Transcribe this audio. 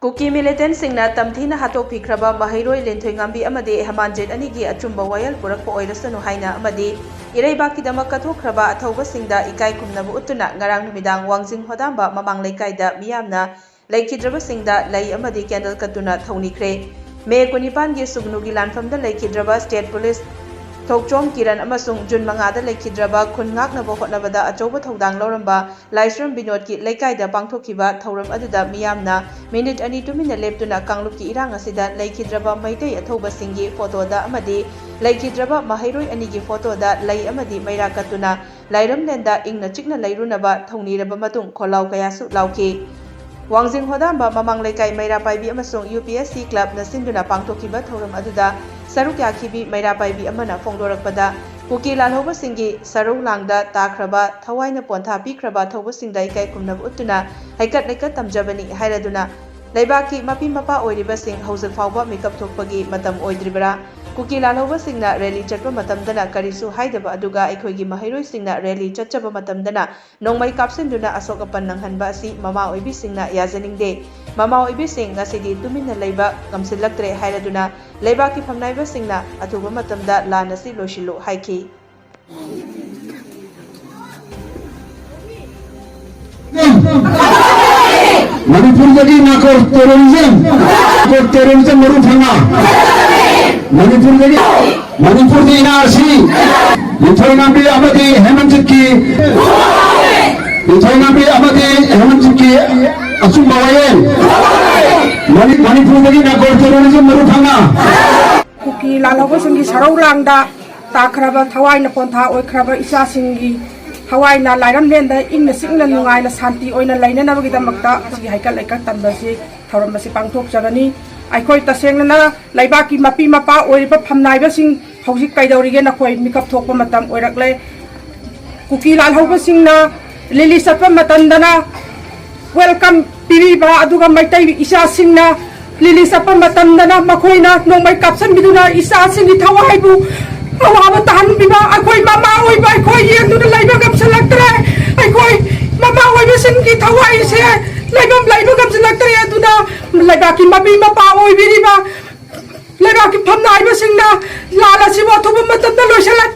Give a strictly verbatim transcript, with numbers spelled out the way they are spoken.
ꯀꯨꯀꯤ ꯃꯤꯂꯤꯇꯦꯟꯠꯁꯤꯡꯅ ꯇꯝꯊꯤꯅ ꯍꯥꯠꯇꯣꯛꯄꯤꯈ꯭ꯔꯕ ꯃꯍꯩꯔꯣꯏ ꯂꯤꯟꯊꯣꯏꯉꯥꯝꯕꯤ ꯑꯃꯗꯤ ꯍꯦꯃꯥꯟꯖꯤꯠ ꯑꯅꯤꯒꯤ ꯑꯆꯨꯝꯕ ꯋꯥꯌꯦꯜ ꯄꯨꯔꯛꯄ ꯑꯣꯏꯔꯁꯅꯨ ꯍꯥꯏꯅ ꯑꯃꯗꯤ ꯏꯔꯩꯕꯥꯛꯀꯤꯗꯃꯛ ꯀꯠꯊꯣꯛꯈ꯭ꯔꯕ ꯑꯊꯧꯕꯁꯤꯡꯗ ꯏꯀꯥꯏ ꯈꯨꯝꯅꯕ ꯎꯠꯇꯨꯅ ꯉꯔꯥꯡ ꯅꯨꯃꯤꯗꯥꯡ ꯋꯥꯡꯖꯤꯡ ꯍꯣꯗꯥꯝꯕ ꯃꯃꯥꯡ ꯂꯩꯀꯥꯏꯗ ꯃꯤꯌꯥꯝꯅ ꯂꯩꯈꯤꯗ꯭ꯔꯕꯁꯤꯡꯗ ꯂꯩ ꯑꯃꯗꯤ ꯀꯦꯟꯗꯜ ꯀꯠꯇꯨꯅ ꯊꯧꯅꯤꯈ꯭ꯔꯦ꯫ ꯃꯦ ꯀꯨꯟꯅꯤꯄꯥꯟꯒꯤ ꯁꯨꯒꯅꯨꯒꯤ ꯂꯥꯟꯐꯝꯗ ꯂꯩꯈꯤꯗ꯭ꯔꯕ ꯁ꯭ꯇꯦꯠ ꯄꯨꯂꯤꯁ ꯊꯣꯛꯆꯣꯝ ꯀꯤꯔꯟ ꯑꯃꯁꯨꯡ ꯖꯨꯟ ꯃꯉꯥꯗ ꯂꯩꯈꯤꯗ꯭ꯔꯕ ꯈꯨꯟ ꯉꯥꯛꯅꯕ ꯍꯣꯠꯅꯕꯗ ꯑꯆꯧꯕ ꯊꯧꯗꯥꯡ ꯂꯧꯔꯝꯕ ꯂꯥꯏꯁ꯭ꯔꯝ ꯕꯤꯅꯣꯗꯀꯤ ꯂꯩꯀꯥꯏꯗ ꯄꯥꯡꯊꯣꯛꯈꯤꯕ ꯊꯧꯔꯝ ꯑꯗꯨꯗ ꯃꯤꯌꯥꯝꯅ ꯃꯤꯅꯤꯠ ꯑꯅꯤ ꯇꯨꯃꯤꯟꯅ ꯂꯦꯞꯇꯨꯅ ꯀꯥꯡꯂꯨꯞꯀꯤ ꯏꯔꯥꯡ ꯑꯁꯤꯗ ꯂꯩꯈꯤꯗ꯭ꯔꯕ ꯃꯩꯇꯩ ꯑꯊꯧꯕꯁꯤꯡꯒꯤ ꯐꯣꯇꯣꯗ ꯑꯃꯗꯤ ꯂꯩꯈꯤꯗ꯭ꯔꯕ ꯃꯍꯩꯔꯣꯏ ꯑꯅꯤꯒꯤ ꯐꯣꯇꯣꯗ ꯂꯩ ꯑꯃꯗꯤ ꯃꯩꯔꯥ ꯀꯠꯇꯨꯅ ꯂꯥꯏꯔꯝꯂꯦꯟꯗ ꯏꯪꯅ ꯆꯤꯛꯅ ꯂꯩꯔꯨꯅꯕ ꯊꯧꯅꯤꯔꯕ ꯃꯇꯨꯡ ꯈꯣꯜꯂꯥꯎ ꯀꯌꯥꯁꯨ ꯂꯥꯎꯈꯤ꯫ ꯋꯥꯡꯖꯤꯡ ꯍꯣꯗꯥꯝꯕ ꯃꯃꯥꯡ ꯂꯩꯀꯥꯏ ꯃꯩꯔꯥ ꯄꯥꯏꯕꯤ ꯑꯃꯁꯨꯡ ꯌꯨ ꯄꯤ ꯑꯦꯁ ꯁꯤ ꯀ꯭ꯂꯕꯅ ꯁꯤꯟꯗꯨꯅ ꯄꯥꯡꯊꯣꯛꯈꯤꯕ ꯊꯧꯔꯝ ꯑꯗꯨꯗ ꯁꯔꯨꯛ ꯌꯥꯈꯤꯕꯤ ꯃꯩꯔꯥ ꯄꯥꯏꯕꯤ ꯑꯃꯅ ꯐꯣꯡꯗꯣꯔꯛꯄꯗ, ꯀꯨꯀꯤ ꯂꯥꯜꯍꯧꯕꯁꯤꯡꯒꯤ ꯁꯔꯧ ꯂꯥꯡꯗ ꯇꯥꯈ꯭ꯔꯕ ꯊꯋꯥꯏꯅ ꯄꯣꯟꯊꯥ ꯄꯤꯈ꯭ꯔꯕ ꯊꯧꯕꯁꯤꯡꯗ ꯏꯀꯥꯏ ꯈꯨꯝꯅꯕ ꯎꯠꯇꯨꯅ ꯍꯩꯀꯠ ꯂꯩꯀꯠ ꯇꯝꯖꯕꯅꯤ ꯍꯥꯏꯔꯗꯨꯅ, ꯂꯩꯕꯥꯛꯀꯤ ꯃꯄꯤ ꯃꯄꯥ ꯑꯣꯏꯔꯤꯕꯁꯤꯡ ꯍꯧꯖꯤꯛ ꯐꯥꯎꯕ ꯃꯤꯀꯞ ꯊꯣꯛꯄꯒꯤ ꯃꯇꯝ ꯑꯣꯏꯗ꯭ꯔꯤꯕꯔꯥ? ꯀꯨꯀꯤ ꯂꯥꯜꯍꯧꯕꯁꯤꯡꯅ ꯔꯦꯂꯤ ꯆꯠꯄ ꯃꯇꯝꯗꯅ ꯀꯔꯤꯁꯨ ꯍꯥꯏꯗꯕ ꯑꯗꯨꯒ ꯑꯩꯈꯣꯏꯒꯤ ꯃꯍꯩꯔꯣꯏꯁꯤꯡꯅ ꯔꯦꯂꯤ ꯆꯠꯆꯕ ꯃꯇꯝꯗꯅ ꯅꯣꯡꯃꯩ ꯀꯥꯞꯁꯤꯟꯗꯨꯅ ꯑꯁꯣꯛ ꯑꯄꯟ ꯅꯪꯍꯟꯕ ꯑꯁꯤ ꯃꯃꯥ ꯑꯣꯏꯕꯤꯁꯤꯡꯅ ꯌꯥꯖꯅꯤꯡꯗꯦ꯫ ꯃꯃꯥ ꯑꯣꯏꯕꯤꯁꯤꯡ ꯉꯁꯤꯗꯤ ꯇꯨꯃꯤꯟꯅ ꯂꯩꯕ ꯉꯝꯁꯤꯜꯂꯛꯇ꯭ꯔꯦ ꯍꯥꯏꯔꯗꯨꯅ ꯂꯩꯕꯥꯛꯀꯤ ꯐꯝꯅꯥꯏꯕꯁꯤꯡꯅ ꯑꯊꯨꯕ ꯃꯇꯝꯗ ꯂꯥꯟ ꯑꯁꯤ ꯂꯣꯏꯁꯤꯜꯂꯨ ꯍꯥꯏꯈꯤ꯫ ꯃꯅꯤꯄꯨꯔꯗꯒꯤ ꯅꯥꯔꯀꯣ ꯇꯦꯔꯣꯔꯤꯖꯝ, ꯅꯥꯔꯀꯣ ꯇꯦꯔꯣꯔꯤꯖꯝ ꯃꯔꯨ ꯐꯪꯅ ꯃꯅꯤꯄꯨꯔꯗꯒꯤ, ꯃꯅꯤꯄꯨꯔꯒꯤ ꯑꯦꯟ ꯑꯥꯔ ꯁꯤ, ꯂꯤꯟꯊꯣꯏꯉꯥꯝꯕꯤ ꯑꯃꯗꯤ ꯍꯦꯃꯟꯖꯤꯠꯀꯤ, ꯂꯤꯟꯊꯣꯏꯉꯥꯝꯕꯤ ꯑꯃꯗꯤ ꯍꯦꯃꯟꯖꯤꯠꯀꯤ ꯑꯆꯨꯝꯕ ꯋꯥꯌꯦꯜ, ꯃꯅꯤ-, ꯃꯅꯤꯄꯨꯔꯗꯒꯤ ꯅꯥꯔꯀꯣ ꯇꯦꯔꯣꯔꯤꯖꯝ ꯃꯔꯨ ꯐꯪꯅ꯫ ꯀꯨꯀꯤ ꯂꯥꯜꯍꯧꯕꯁꯤꯡꯒꯤ ꯁꯔꯧ ꯂꯥꯡꯗ ꯇꯥꯈ꯭ꯔꯕ ꯊꯋꯥꯏꯅ ꯄꯣꯟꯊꯥ ꯑꯣꯏꯈ꯭ꯔꯕ ꯏꯆꯥꯁꯤꯡꯒꯤ ꯊꯋꯥꯏꯅ ꯂꯥꯏꯔꯝꯂꯦꯟꯗ ꯏꯪꯅ ꯆꯤꯛꯅ ꯅꯨꯡꯉꯥꯏꯅ ꯁꯥꯟꯇꯤ ꯑꯣꯏꯅ ꯂꯩꯅꯅꯕꯒꯤꯗꯃꯛꯇ ꯑꯁꯤꯒꯤ ꯍꯩꯀꯠ ꯂꯩꯀꯠ ꯇꯝꯕꯁꯤ, ꯊꯧꯔꯝ ꯑꯁꯤ ꯄꯥꯡꯊꯣꯛꯆꯒꯅꯤ꯫ ꯑꯩꯈꯣꯏ ꯇꯁꯦꯡꯅꯅ ꯂꯩꯕꯥꯛꯀꯤ ꯃꯄꯤ ꯃꯄꯥ ꯑꯣꯏꯔꯤꯕ ꯐꯝꯅꯥꯏꯕꯁꯤꯡ ꯍꯧꯖꯤꯛ ꯀꯩꯗꯧꯔꯤꯒꯦ? ꯅꯈꯣꯏ ꯃꯤꯀꯞ ꯊꯣꯛꯄ ꯃꯇꯝ ꯑꯣꯏꯔꯛꯂꯦ꯫ ꯀꯨꯀꯤ ꯂꯥꯜꯍꯧꯕꯁꯤꯡꯅ ꯂꯤꯂꯤ ꯆꯠꯄ ꯃꯇꯝꯗꯅ welcome ꯄꯤꯕꯤꯕ, ꯑꯗꯨꯒ ꯃꯩꯇꯩ ꯏꯆꯥꯁꯤꯡꯅ ꯂꯤꯂꯤ ꯆꯠꯄ ꯃꯇꯝꯗꯅ ꯃꯈꯣꯏꯅ ꯅꯣꯡꯃꯩ ꯀꯥꯞꯁꯤꯟꯕꯤꯗꯨꯅ ꯏꯆꯥꯁꯤꯡꯒꯤ ꯊꯋꯥꯏꯕꯨ ꯑꯋꯥꯕ ꯇꯥꯍꯟꯕꯤꯕ, ꯑꯩꯈꯣꯏ ꯃꯃꯥ ꯑꯣꯏꯕ ꯑꯩꯈꯣꯏ ꯌꯦꯡꯗꯨꯅ ꯂꯩꯕ ꯉꯝꯁꯤꯜꯂꯛꯇ꯭ꯔꯦ꯫ ꯑꯩꯈꯣꯏ ꯃꯃꯥ ꯑꯣꯏꯕꯁꯤꯡꯒꯤ ꯊꯋꯥꯏꯁꯦ ꯂꯩꯐꯝ ꯂꯩꯕ ꯉꯝꯁꯤꯜꯂꯛꯇ꯭ꯔꯦ꯫ ꯑꯗꯨꯅ ꯂꯩꯕꯥꯛꯀꯤ ꯃꯄꯤ ꯃꯄꯥ ꯑꯣꯏꯕꯤꯔꯤꯕ ꯂꯩꯕꯥꯛꯀꯤ ꯐꯝꯅꯥꯏꯕꯁꯤꯡꯅ ꯂꯥꯟ ꯑꯁꯤꯕꯨ ꯑꯊꯨꯕ ꯃꯇꯝꯗ ꯂꯣꯏꯁꯤꯜꯂꯛ